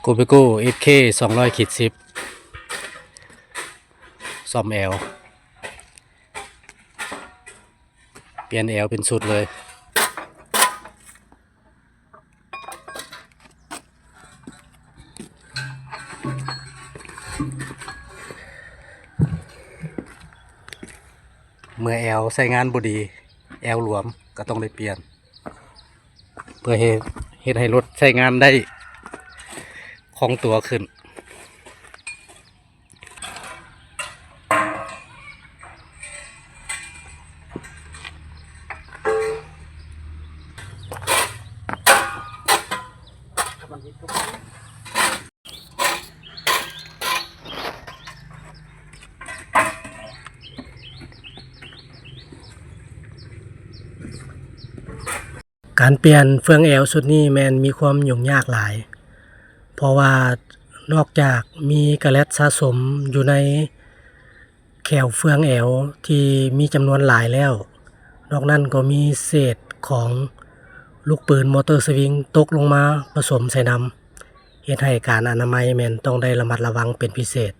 Kobeko ເອັສເຄ ສອງຮ້ອຍຂີດສິບ ສ້ອມແອວ ປ່ຽນແອວເປັນຊຸດເລີຍ. ເມື່ອແອວໃຊ້ງານບໍ່ດີ ແອວຫຼວມກໍຕ້ອງໄດ້ປ່ຽນ ເພື່ອເຮັດ ເຮັດໃຫ້ລົດໃຊ້ງານໄດ້ຄ່ອງຕົວຂຶ້ນ. ການປ່ຽນເຟືອງແອວຊຸດນີ້ແມ່ນມີຄວາມຫຍຸ້ງຍາກຫຼາຍ ເພາະວ່ານອກຈາກມີກະແລັດສະສົມຢູ່ໃນແຄວເຟືອງແອວທີ່ມີຈຳນວນຫຼາຍແລ້ວ, ນອກນັ້ນກໍມີເສດຂອງລູກປືນມໍເຕີສະວິງຕົກລົງມາປະສົມໃສ່ນຳ, ເຮັດໃຫ້ການອະນາໄມແມ່ນຕ້ອງໄດ້ລະມັດລະວັງເປັນພິເສດ.